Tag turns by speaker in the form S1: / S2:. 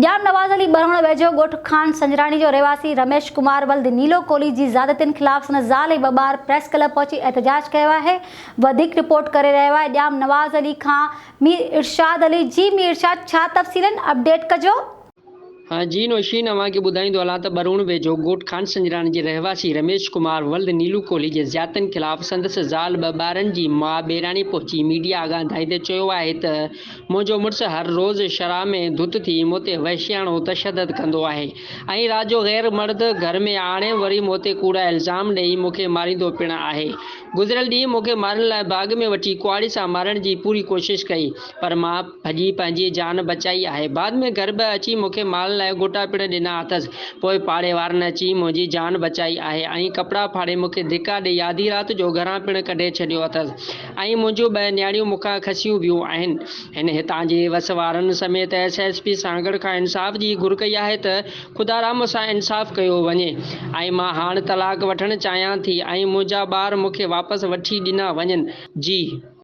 S1: ڄام نواز علي ٻرهوڻ ويجهو ڳوٺ خان سنجراڻي جو رهواسي رميش ڪمار ولد نيلو ڪولهي جي زيادتين خلاف سندس زال ۽ ٻه ٻار پريس ڪلب پهچي احتجاج ڪيو آهي وڌيڪ رپورٽ ڪري رهيو آهي ڄام نواز علي کان مير ارشاد علي جي مير ارشاد ڇا تفصيل آهن اپڊيٽ ڪجو.
S2: ها جي نوشين اوهان کي ٻڌائيندو هلان ته ٻروڻ ويجهو ڳوٺ خان سنجراڻي جي رهواسي رميش ڪمار ولد نيلو ڪولهي جي زيادتين خلاف سندس زال ٻه ٻارن جي ماء ٻيراڻي پهچي ميڊيا اڳان ڌائيندي چيو آهي ته منهنجو مڙس هر روز شراب ۾ ڌت ٿي مون تي وحشياڻو تشدد ڪندو آهي ۽ رات جو غير مرد گهر ۾ آڻي وري مون تي ڪوڙا الزام ڏئي مون کي ماريندو پڻ آهي. گذريل ڏينهن مون کي مارڻ لاء باغ ۾ وٺي ڪهاڙي سان مارڻ جي پوري ڪوشش ڪئي پر مان ڀڄي پنهنجي جان بچائي آهي. بعد ۾ گهر به اچي مون کي مارڻ لاء ڳوٽا پڻ ڏنا اٿس. پوء پاڙي وارن اچي منهنجي جان بچائي آهي ۽ ڪپڙا ڦاڙي مون کي ڌڪا ڏئي آڌي رات جو گهران پڻ ڪڍي ڇڏيو اٿس. ۽ منهنجون ٻه نياڻيون مون کان کسيون ويون آهن. هن هتان جي وس وارن سميت ايس ايس پي سانگهڙ کان انصاف جي گهر ڪئي آهي ته خدارا مون سان انصاف ڪيو وڃي ۽ مان هاڻ طلاق وٺڻ چاهيان ٿي ۽ منهنجا ٻار مون کي واپس وٺي ڏنا وڃن. جي.